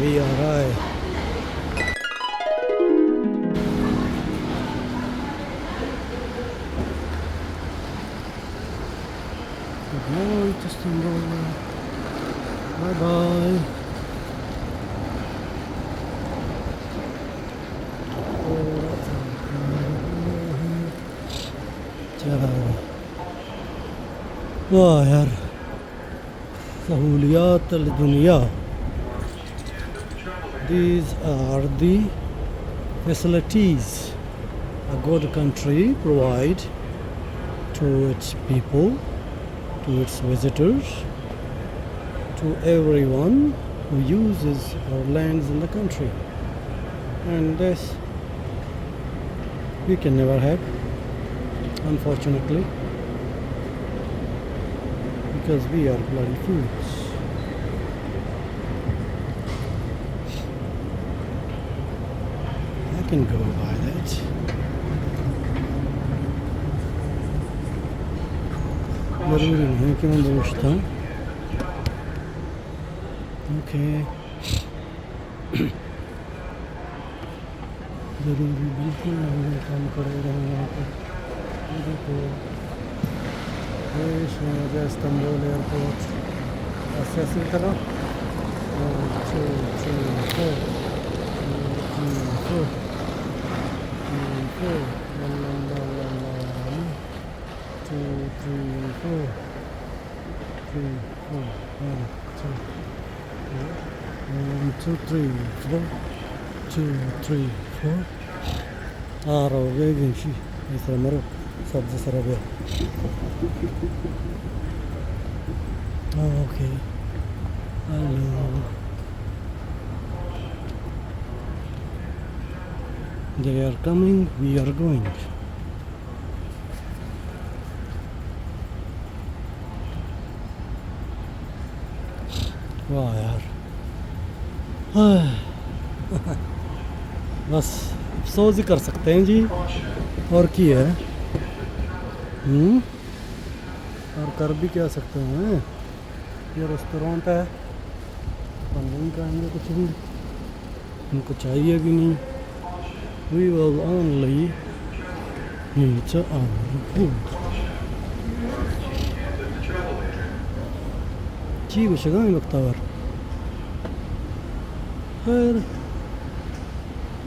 All right. Good night, Istanbul. Bye bye. چلو. واہ یار، سہولیات الدنیا. These are the facilities a good country provide to its people, to its visitors, to everyone who uses our lands in the country. And this we can never have, unfortunately, because we are bloody fools. I can go by that. ضروری نہیں کہ من درست ہوں. Okay. ضروری بالکل نہیں، کام کرے رہے یہاں پر. یہ دیکھو، یہ شما جا استنبول ایئرپورٹ. آستے آستے کرو. One, two, three, four. Two, three, four. Three, four. One, one, one, one, one. Two, three, four. Three, four. One, two, four. One, two, three, four. Two, three, four. آ رو، بیگین شی. اے سرا مرو، سبز سرا بیا. Okay. Hello. They are coming, we are going. واہ یار. ہائے. بس افسوس ہی کر سکتے ہیں جی. اور کیا ہے؟ ہم؟ اور کر بھی کیا سکتے ہیں؟ یہ ریسٹورانٹ ہے. ہم نہیں کھائیں گے کچھ بھی. ہم کو چاہیے بھی نہیں. We will only eat our food. چی گوشگا ایں بختاور؟ خیر،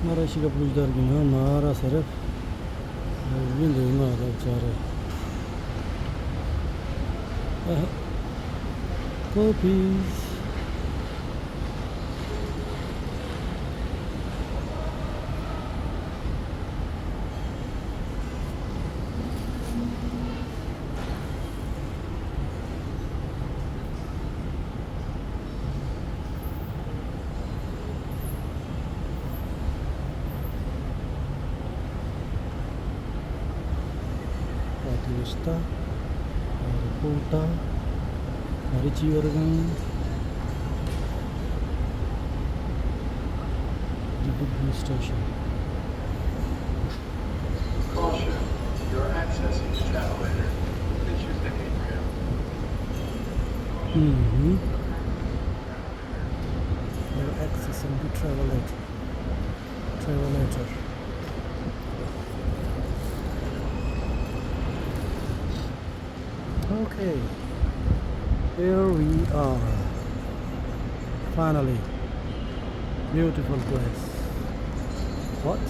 مارا اشی گپ گوشدار گنا، مارا صرف یہ دیما دا بیچارے. آہ، کافیز. پاتینشتا، ایئرپورٹ ءَ ہر چی ورگ ءَ اِنت. Djibouti station. Caution, you're accessing the travelator. Please use the handrail. Mm-hmm. You're accessing the travelator. Travelator. Okay, here we are. Finally, beautiful place. What?